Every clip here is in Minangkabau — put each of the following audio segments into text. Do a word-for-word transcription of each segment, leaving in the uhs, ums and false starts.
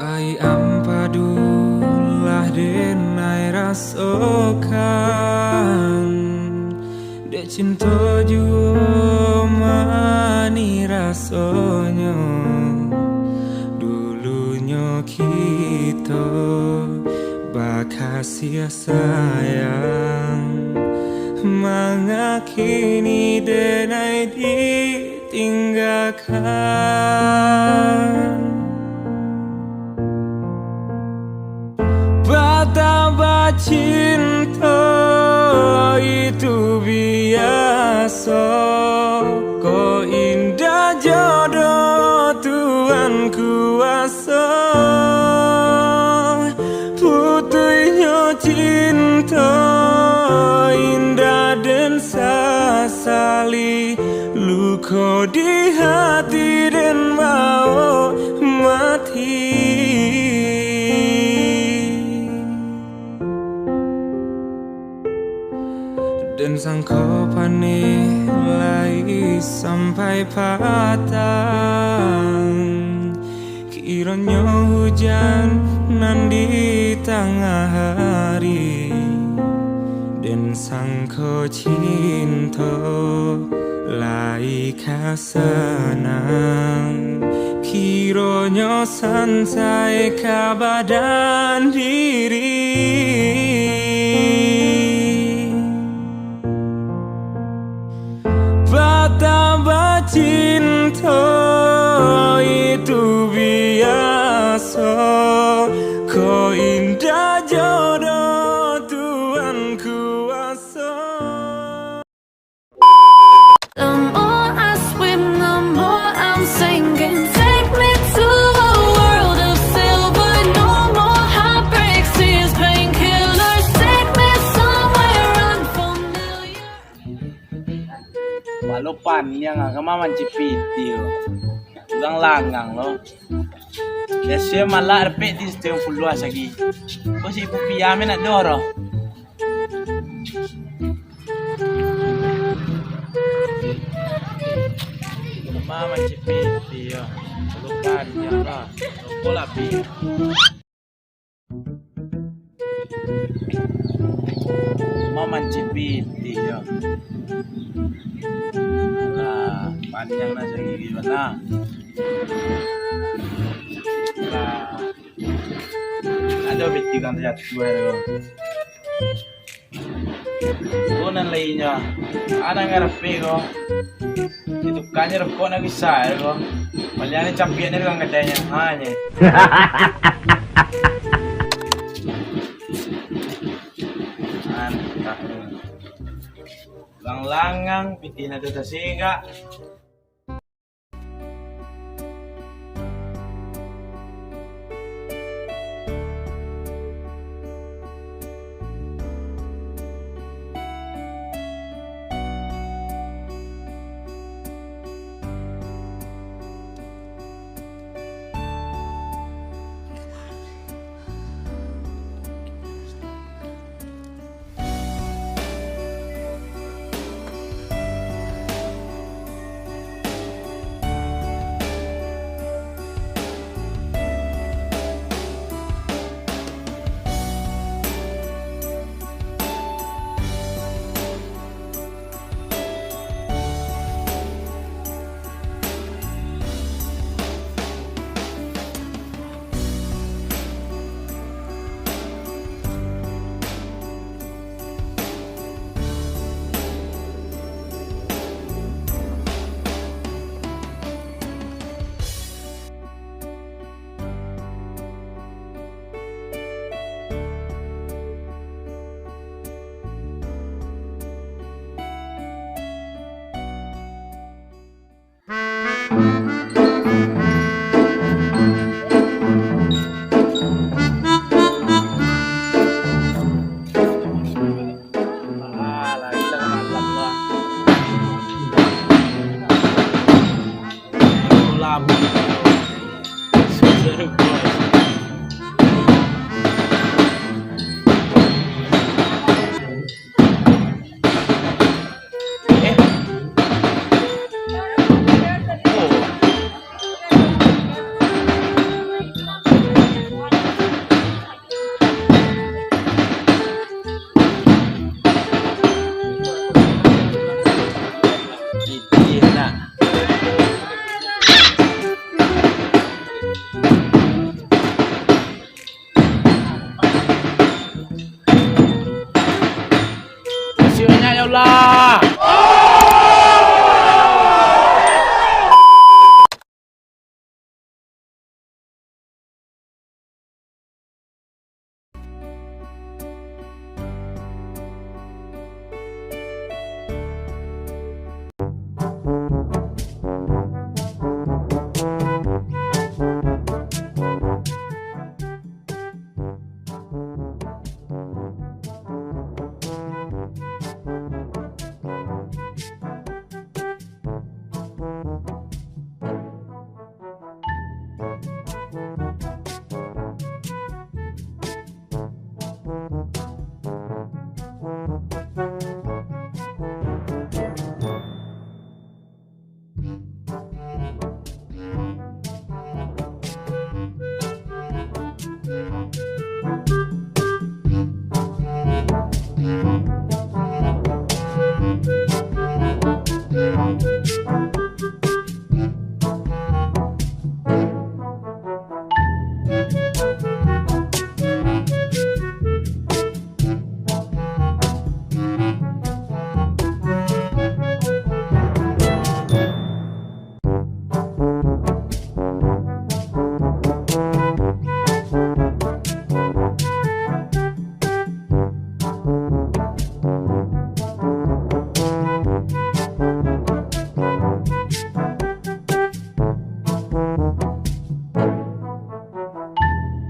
Ai ampadulah den ai rasokan, dek cinto juo manih rasonyo. Dulunyo kito bakasiah sayang, manga kini den ai ditinggakan. Patah bacinto itu biaso, ko indak jodoh Tuhan kuaso. Putuihnyo cinto indak den sasali, luko di hati den bao mati. Den sangko paneh lai sampai patang, kironyo hujan nan di tangah hari. Den sangko cinto lai ka sanang, kironyo sansai ka badan diri. Patah bacinto itu biaso, ko indak jodoh Tuhan kuaso. The more I swim, the more I'm sinking. Take me to a world of silver. No more heartbreaks, tears, painkillers. Take me somewhere unfamiliar. Balo paniang ah, kama mancipiti lo. Urang langang lo. Biaso malak dapek di setiap puluah sagi. Ko si Pupiah me nak doh roh. Mama cipiti yo. Lupa dia lah. Lupa lah pi. Mama cipiti yo. Lah, panjang lah sagi gimana? Lah. Ado biti urang tajatuah ko. Ko nan lainyo, anak ngarapek ko. Ditukannyo rokok nan bisa ko. Paliang ni capiak ni urang kadainyo. Ha, nyo. Mantap. Urang langang, pitih nan tu tasegak.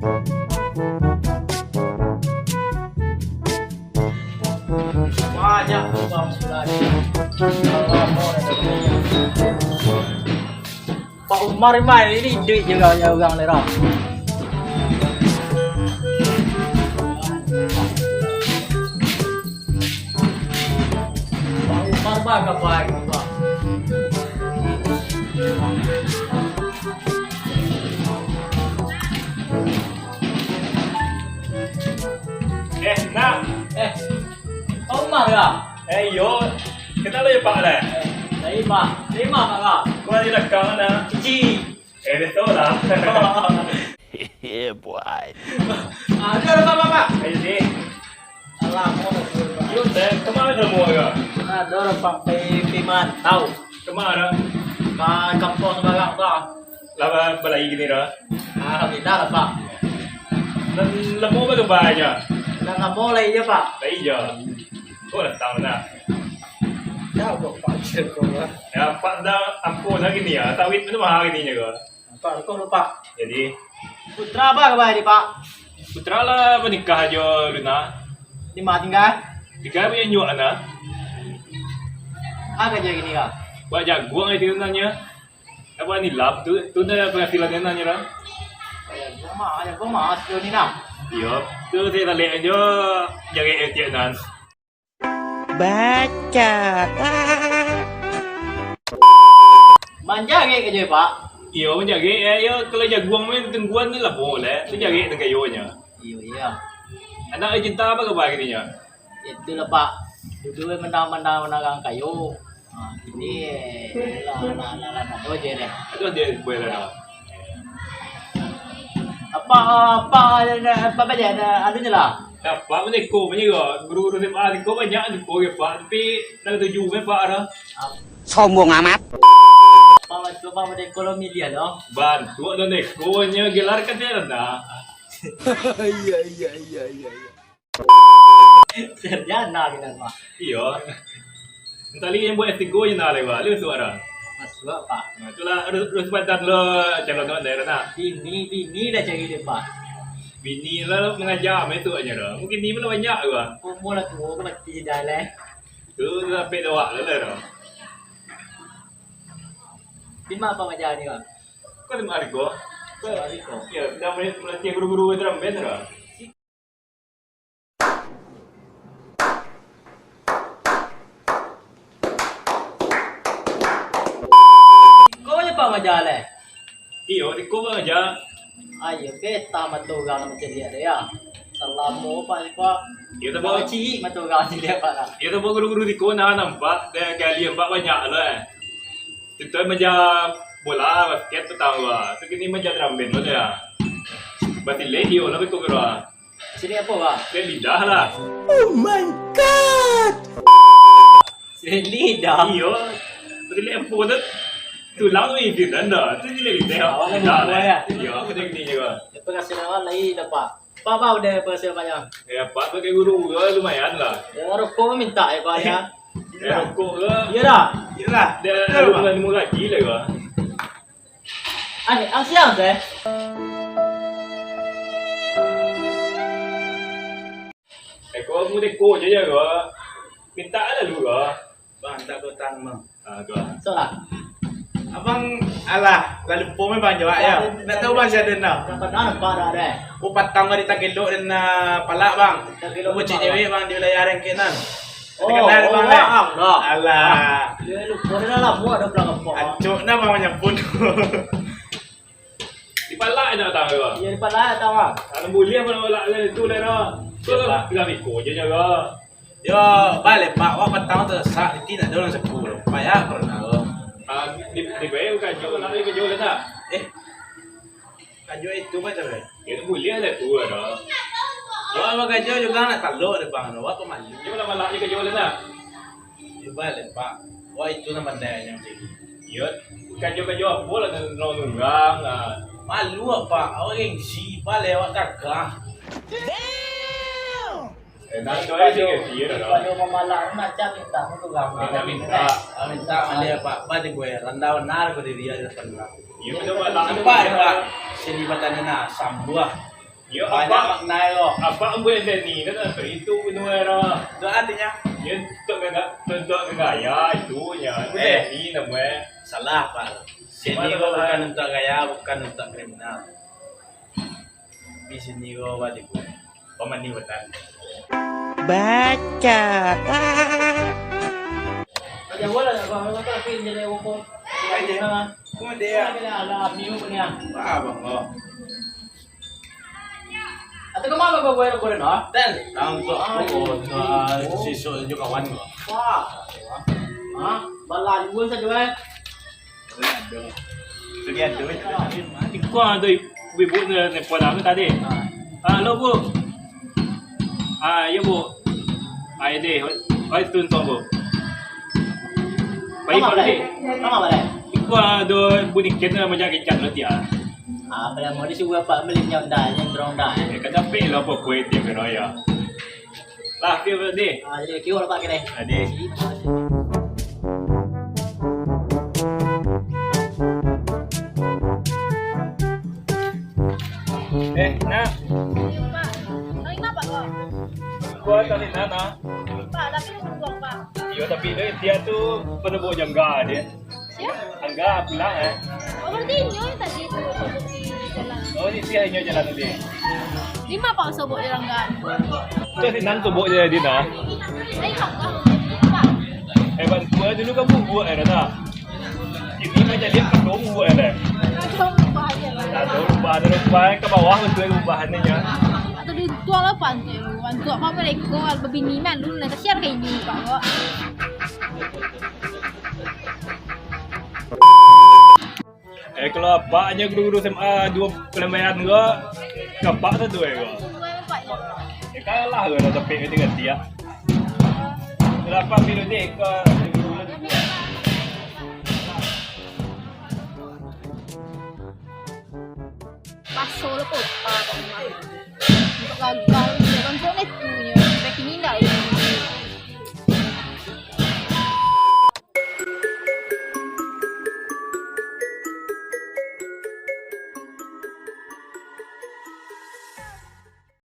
Banyak lubang sudah. Pak Umar mah ini duit juga ya orang lera. Pak Umar mah kapai Pak. Eh, nak. Eh, Pak Umar kah? Eh, iyo. Kenal jo Pak lah? Eh, dari Pak. Dari Pak kah? Kau di belakang mana? Cici. Eh, betul lah. Yeah, boy. Ah, ado, ado, Pak, Pak, Pak. Ayo, Dik. Alah, mau, Pak. Yo, teh, kemana kamu, ya? Ado, Pak, pai, pai mantau. Kemana? Ka kampung sabarang, Pak. Lah, ba-, balai kini, dah? Alhamdulillah lah, Pak. Lah, lamo ba kabarnyo? Lah, lamo lai jo, Pak. Lai jo. Oh, datang dah. Ya, Pak, Pak, cek kau lah. Ya, Pak, dah, apo dah kini ya? Sawit tu mahal kini nyo, kau. Pak, kau lupa. Jadi? Putra apa kabar ni, Pak? Putra lah menikah jo Luna. Di mana tinggal? Tinggal punya nyuak, nah. Apa kerja gini, Kak? Buat jaguang itu nanya. Apa ni lap tu? Tu dah penghasilan dia nanya lah. Jaguang mah, jaguang mah, hasil ni nah. Iyo, tu saya tak lihat aja. Jaga tiap nan. Baca. Manjarek aja, Pak. Iyo, manjarek. Eh, iyo, kalau jaguang main tengguan ni lah boleh. Manjarek dengan kayunya. Iyo, iya. Anak cinta apa kabar kini nya? Itulah, Pak. Dulu menang-menang menang kayu. Ha, ini lah, lah, lah, lah, lah, oh, je deh. Aduh, dia boleh lah. Apa, apa, apa, apa je ada, aduh je lah. Dapat pun iko punya ko. Guru-guru S M A iko banyak iko ke, Pak. Tapi nak tuju kan, Pak, dah. Sombong amat. Pak, bantu Pak, pada ekonomi dia dah. Bantu dan iko nya gelar kan dia dah. Iya, iya, iya, iya, iya. Sarjana kita, Pak. Iyo. Entah lagi yang buat S tiga je nak lewat. Lalu suara. Masuk, Pak. Nah, itulah harus, harus padan lo calon nak daerah nak. Bini, bini dah cari dia, Pak. Bini lah mengajar, main tu aja dah. Mungkin ni pun banyak juga. Umur lah tua, kau mati dah lah. Tu sampai doa lah lah dah. Di mana Pak mengajar ni, Pak? Kau di mana kau? Kau di mana kau? Ya, sudah mulai melatih guru-guru drum band dah. Ko je Pak maja lai? Iyo, di ko Pak maja. Ayo, beta mato urang nan macam dia tu, ya. Salamo Pak ni, Pak. Iyo, tapi Pak ciek mato urang ni, Pak, lah. Iyo, tapi guru-guru di ko nah nampak, dari gali nampak banyak tu, eh. Contoh maja bola, basket, petang tu, ah. Tu kini maja drum band tu, ya. Basilek iyo lah, beko guru, ah. Sini apa, Pak? Sini lidah lah. Oh my God! Sini lidah? Iyo. Sini apa tu? Tulang tu izin anda. Tu sini lidah. Awak lagi lidah buat lah, ya? Iyo, aku tengok ni juga. Tapi kasih awak lagi dah, Pak. Pak, Pak, udah berhasil, Pak, ya? Ya, Pak, pakai guru juga lumayan lah. Ya, rokok minta ya, Pak, ya? Ya, rokok ke? Iya dah. Iya lah. Dia ada bulan lima gaji lah, Pak. Ai, ang siang, teh. Eh, kau mudeko je, ya, kau. Minta lah dulu, kau. Bang, tak kau tang, Bang. Ah, kau. Salah. Abang, alah, lalu po memang jawab, ya. Nak tahu, Bang, siapa dah? Tak pernah nampak dah, deh. Oh, patang kau di Tagelok dan, ah, palak, Bang. Tagelok. Oh, cik cewek, Bang, di wilayah Rengkenan. Oh, kenal, Bang, oh, eh? Bang, dah. Alah. Dia lupa, dia dah lama ada pulang kampung, Bang. Acok nah, Bang, manyambut. Di palak nak datang ke, Bang? Iya, di palak datang, Bang. Anak buliah mana palak tu, tu lah, dah. Tu lah, Pak. Tinggal biko je, jaga. Yo, balik, Pak. Wak patang terdesak, nanti nak ada orang sepuluh. Payah pernah, Bang. Ah, di, di bayar bukan jual, nak beli jual tak? Eh, kan jual itu, Pak, cakap. Ya, tu buliah lah tu, dah. Wak, wak kan jual juga nak taluk deh, Bang. Wak pemalu. Dia malam-malam je kerja boleh tak? Cuba lah, Pak. Wah, itu nan pandai yang macam ni. Iyo, kajo-kajo apo lah, nan nurang, ah. Malu, Pak. Awak gengsi, Pak, lewat gagah. Eh, nak tu aja gengsi, ya, dah. Daripada mamalak, nak cak minta, nak minta. Ah, minta, malai, Pak. Pak, di gue, randah benar, kau diri aja, Pak. Iya, betul, Pak. Nampak, Pak. Sini batanya, nah, sambuah. Yo, banyak makna lo. Apa ambo yang ni kan itu benar. Itu artinya? Yo, untuk gaya, untuk gaya itu nya. Eh, ni namanya. Salah, Pak. Sini ko bukan untuk gaya, bukan untuk kriminal. Di sini ko wajib pamani badan. Baca. Aja bola nak kau, kau tak pin jadi woko. Aja. Kau dia. Ada minggu punya. Wah, bang. Atau kemana kau buat kau dah? Dan. Tahu tu. Sisok juga kawan kau. Wah. Hah? Balan pun saja eh. Iko tu ibu-ibu ni nelpon aku tadi. Ah, halo, Bu. Ah, ya, Bu. Ah, ya deh. Oi, tuntung, Bu. Pai Mama pagi. Balai. Mama balai. Iko tu Bu Niken tu macam kecak tu dia. Ah, pada mau disuruh apa beli nyonda, nyondong dah. Eh, kata pe lah apa kue tiap hari raya. Lah, kira berarti. Ah, jadi kira lah, Pak, kira. Adi. Eh, nak. Pak, kau ingat Pak, kau? Gua tadi nana. Pak, tapi lu buang, Pak. Iyo, tapi dia, dia tu penuh jangga dia. Siap? Angga pulang, eh. Oh, berarti inyo yang tadi tu, di jalan. Oh, ini dia inyo jalan tadi. Lima pau sobok di Angga. Itu sinan sobok je, Dina. Ayo, Pak. Pak. Eh, bantuan dulu kan bubuak, eh, kata. Ini macam dia kadung bubuak, eh, deh. Kadung bubuak aja, Pak. Kadung bubuak, ada lupa, eh, ke bawah tu, eh, bubuakannya. Atau di tuang lapan tu, bantu apa mereka, kalau bebini malu, nak kasihan kayak ini, Pak, kok. Eh, kalau apak nyo guru-guru S M A duo Palembayan ko, kapak satu eh ko. Eh, kalah ko dah tapi ganti-ganti ah. Berapa minit ni ko? Paso lo kota kok.